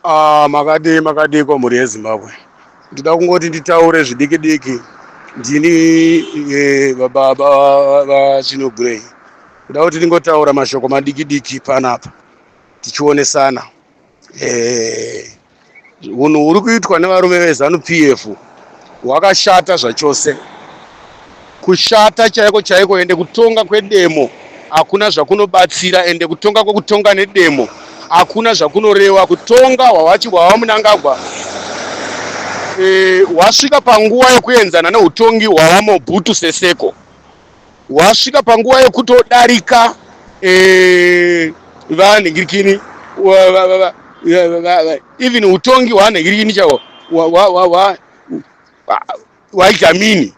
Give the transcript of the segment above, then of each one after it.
Ah, makadii makadii kwamhuri yeZimbabwe. Ndida kungoti nditaure zvidiki diki. Ndini baba vaChinogurei. Ndida kuti ndingotaura mashoko madiki diki panapa tichionesana. Hunhu huri kuitwa nevarume veZanu PF hwakashata zvachose. Kushata chaiko chaiko, ende kutonga kwedemo hakuna zvakunobatsira, ende kutonga kwekutonga nedemo hakuna zvakunoreva. Kutonga hwavaMnangagwa hwasvika panguva yekuenzana neutongi hwavaMobutu Seseko, hwasvika panguva yekutodarika vanhingirikini, even utongi hwanhingirikini chaiwo hwaIdi.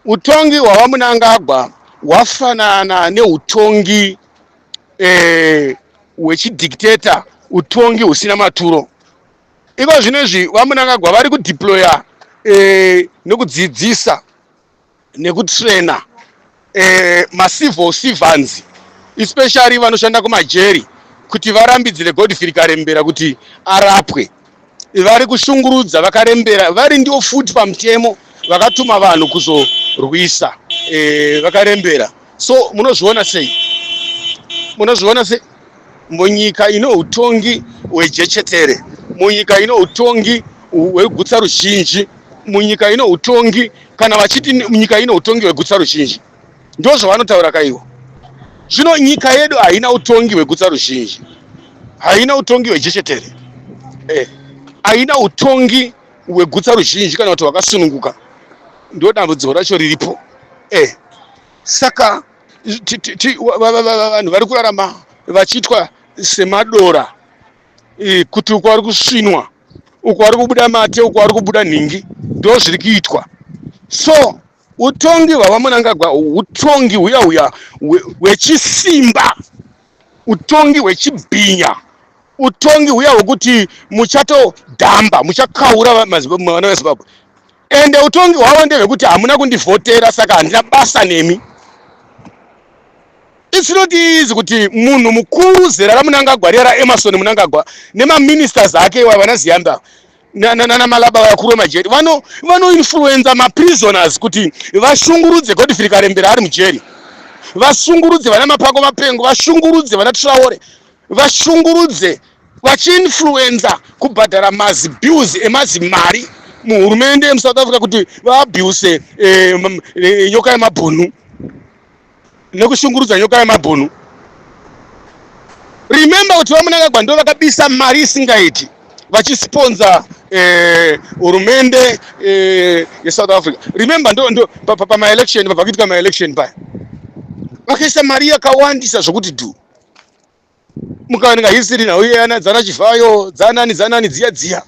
Utongi hwavaMnangagwa hwafanana neutongi hwechidictator, utongi husina maturo. Iko zvinezvi vaMnangagwa vari kudeploya nekudzidzisa nekutraina macivil servants, especially vanoshanda kumajeri, kuti varambidzire Godfrey Karembera kuti arapwe. Vari kushungurudza vaKarembera, vari ndiwo futi pamutemo vakatuma vanhu kuzorwisa vaKarembera. So munozviona sei? Munozviona sei munyika ino utongi hwejechetere, munyika ino utongi hwegutsa ruzhinji, munyika ino utongi, kana vachiti nyika ino utongi hwegutsa ruzhinji, ndo zvavanotaura kaiwo. Zvino nyika yedu haina utongi hwegutsa ruzhinji, haina utongi hwejechetere, haina utongi hwegutsa ruzhinji kana kuti hwakasununguka. Ndo dambudziko racho riripo. Saka vanhu vari kurarama vachiitwa semadora, kuti uko vari kusvinwa, uko vari kubuda mate, uko vari kubuda nhingi, ndo zviri kuitwa. So utongi hwavaMnangagwa utongi huya huya hwechisimba, utongi hwechibhinya, utongi huya hwekuti muchatodhamba, muchakaura vana veZimbabwe. Ende utongi hwavo ndehwekuti hamuna kundivhotera, saka handina basa nemi. It's not easy kuti munhu mukuru zera raMnangagwa riya, raEmmerson Mnangagwa nemaministers ake iwa, vana Ziyambi nanaMalaba, vakuru vemajeri, vanoinfluenza maprisoners kuti vashungurudze Godfrey Karembera ari mujeri, vashungurudze vana Mapako Mapengo, vashungurudze vana Traore, vashungurudze vachiinfluenza kubhadhara mazibills emazimari muhurumende yemuSouth Africa kuti vaabuse nyoka yemabhunu nekushungurudza nyoka yemabhunu. Remember kuti vaMnangagwa ndo vakabisa mari isingaiti vachisponsa hurumende yeSouth Africa. Remember, ndo pamaelection, pakaitwa maelection paya, vakaisa mari yakawandisa zvokuti dhu. Mukaverenga history nhau iyana, dzana Chivhayo, dzanani dzanani dziya dziya,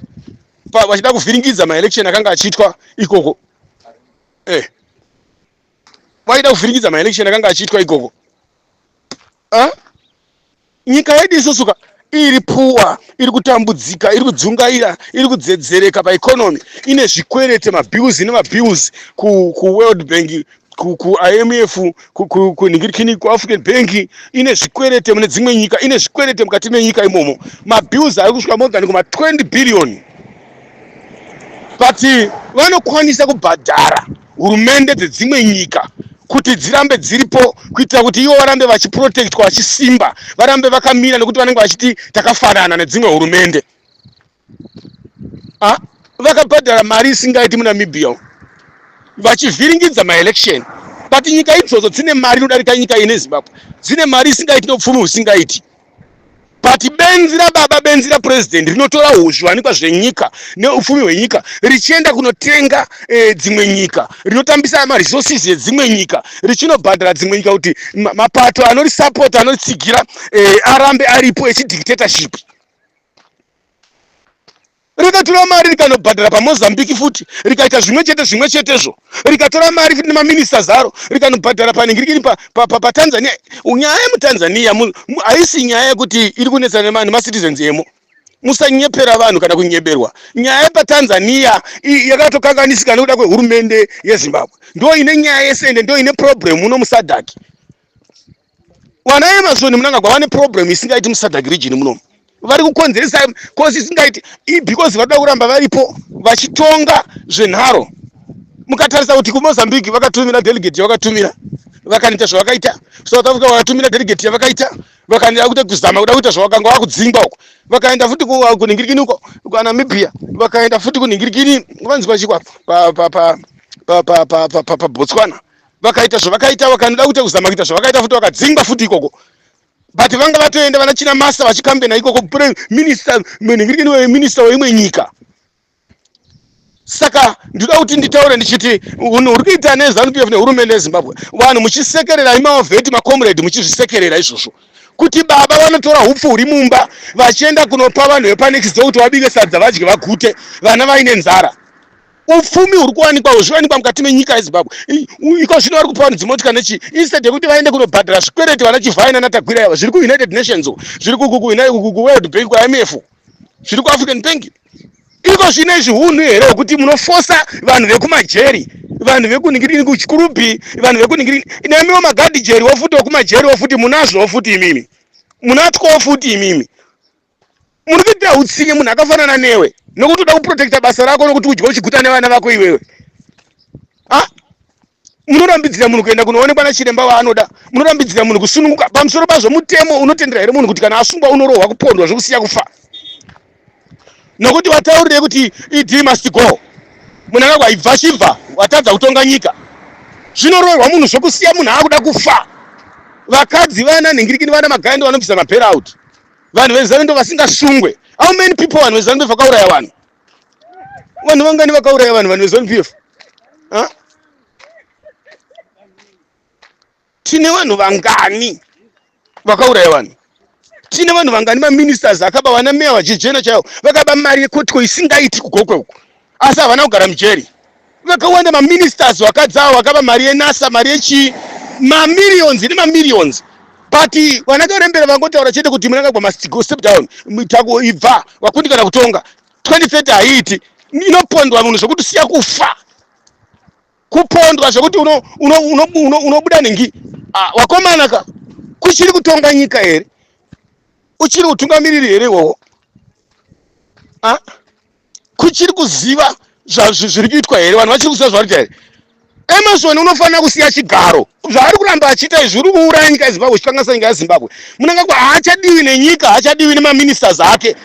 vachida kuvhiringidza maelection akanga achiitwa ikoko. Vaida kuvhiringidza maelection akanga achiitwa ikoko. Nyika yedu isusuka iri puwa, iri kutambudzika, iri kudzungaira, iri kudzedzereka paeconomy, ine zvikwerete, mabills nemabills kuWorld Bank, kuIMF, kunhingirikini, kuAfrican Bank, ine zvikwerete mune dzimwe nyika, ine zvikwerete mukati menyika imomo, mabills ari kusvika more than kuma 20 billion. But vanokwanisa kubhadhara hurumende dzedzimwe nyika kuti dzirambe dziripo, kuitira kuti ivo varambe vachiprotectwa, vachisimba, varambe vakamira, nekuti vanenge vachiti takafanana nedzimwe hurumende. Ah, vakabhadhara mari isingaiti muNamibia vachivhiringidza maelection. But nyika idzodzo dzine mari inodarika nyika ine Zimbabwe, dzine mari isingaiti neupfumi husingaiti. But benzi rababa, benzi rapurezidendi rinotora zviwanikwa zvenyika neupfumi hwenyika richienda kunotenga dzimwe nyika, rinotambisa maresources edzimwe nyika richinobhadhara dzimwe nyika kuti mapato anorisapota, anoritsigira arambe aripo echidictatorship. Rikatora mari rikanobhadhara paMozambique futi, rikaita zvimwe chete zvimwe chetezvo. Rikatora mari futi nemaministers aro, rikanobhadhara panhingirikini paTanzania. Nyaya yemuTanzania haisi nyaya yekuti iri kunetsa nemacitizens emo. Musanyepera vanhu kana kunyeberwa. Nyaya yepaTanzania yakatokanganisika nekuda kwehurumende yeZimbabwe. Ndo ine nyaya yese, ende ndo ine problem muno muSADC. Vana Emmerson Mnangagwa vane problem isingaiti muSADC region munomu. Vari kukonzeresa kosi isingaiti because vanoda kuramba varipo vachitonga zvenharo. Mukatarisa kuti kuMozambique vakatumira delegate yavakatumira, vakanoita zvavakaita. South Africa vakatumira delegate yavakaita, vakaenda kuita kuzama kuda kuita zvavakanga vakudzingwa uko. Vakaenda futi kunhingirikini uko kuNamibia, vakaenda futi kunhingirikini vanzi vachikwa paBotswana, vakaita zvavakaita, vakanoda kuita kuzama kuita zvavakaita futi, vakadzingwa futi ikoko. But vanga vatoenda vana Chinamasa vachikambena ikoko, minister munhingirikini weminister weimwe nyika. Saka ndinoda kuti nditaure ndichiti unhu huri kuita neZanu PF nehurumende yeZimbabwe, vanhu muchisekerera imawavheti macomrade, muchizvisekerera izvozvo kuti baba vanotora hupfu huri mumba vachienda kunopa vanhu vepanext door kuti vabike sadza vadye vagute, vana vaine nzara. Upfumi huri kuwanikwa huzviwanikwa mukati menyika yeZimbabwe. Iko zvino vari kupa vanhu dzimotika nechii, instead yekuti vaende kunobhadhara zvikwereti vana Chivhayo nana Tagwirei ava, zviri kuUnited Nations, zviri kuWorld Bank, kuIMF, zviri kuAfrican Bank. Iko zvino izvi hunhu here hwekuti munofosa vanhu vekumajeri, vanhu vekunhingirini kuChikurubi, vanhu vekunhingirini, nemiwo magadhijeri wofuti wekumajeri wofuti munazvowo futi imimi, munatwowo futi imimi. Muri kuitira utsinye munhu akafanana newe nokuti uda kuprotecta basa rako nokuti udya uchiguta nevana vako iwewe. Ah, munorambidzira munhu kuenda kunoonekwa nachiremba waanoda, munorambidzira munhu kusununguka. Pamusoro pazvo, mutemo unotendera here munhu kuti kana asungwa unorohwa, kupondwa zvekusiya kufa? Nokuti wataurire kuti ED must go, Mnangagwa ibva, chibva, watadza kutonga nyika. Zvinorohwa munhu zvokusiya munhu akuda kufa. Vakadzi vana nhingirikini vana magaindo vanobvisa mabail out. Vanhu veZanu ndo vasingasungwe. How many people vanhu veZanu PF vakauraya vanhu? Vanhu vangani vakauraya vanhu, vanhu veZanu PF? Huh? Tine vanhu vangani vakauraya vanhu? Tine vanhu vangani maministers akaba, vana meya vajejena chaivo vakaba mari yekotiko isingaiti kuGokwe uku, asi havana kugara mujeri? Vakawanda maministers vakadzi avo vakaba mari yeNASA, mari yechii, mamillions nemamillions, but vanaKarembera vangotaura chete kuti Mnangagwa must go, step down, tako ibva, wakundikana kutonga. 2030 haiiti, inopondwa munhu zvokuti siya kufa, kupondwa zvekuti unobuda nhingi. Ah, wakomana ka, kuchiri kutonga nyika here? Uchiri utungamiriri here iwowo? Ah? Kuchiri kuziva zviri kuitwa here? Vanhu vachiri kuziva zvari kuita here? Emmerson unofanira kusiya chigaro. Zvaari kuramba achiita izvi, uri kuuraya nyika yeZimbabwe, uchikanganisa nyika yeZimbabwe. Mnangagwa haachadiwi nenyika, haachadiwi nemaministers ake.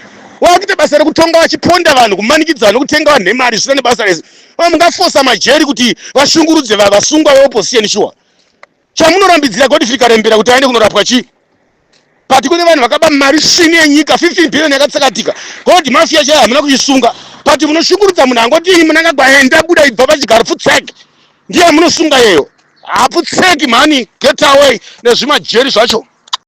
Wakuita basa rekutonga vachiponda vanhu, kumanikidza vanhu, kutenga vanhu nemari zvisina nebasa rese. Mungafosa majeri kuti vashungurudze vasungwa veopposition? Shuwa, chamunorambidzira Godfrey Karembera kuti aende kunorapwa chii? But kune vanhu vakaba mari svini yenyika, 15 billion yakatsakatika, gold mafia chaiyo, hamuna kuchisunga. But munoshungurudza munhu angoti Mnangagwa enda, buda, ibva pachigaro, pfutseki, ndiye munosunga yeyo. Hapfutseki mhani, get away nezvimajeri zvacho.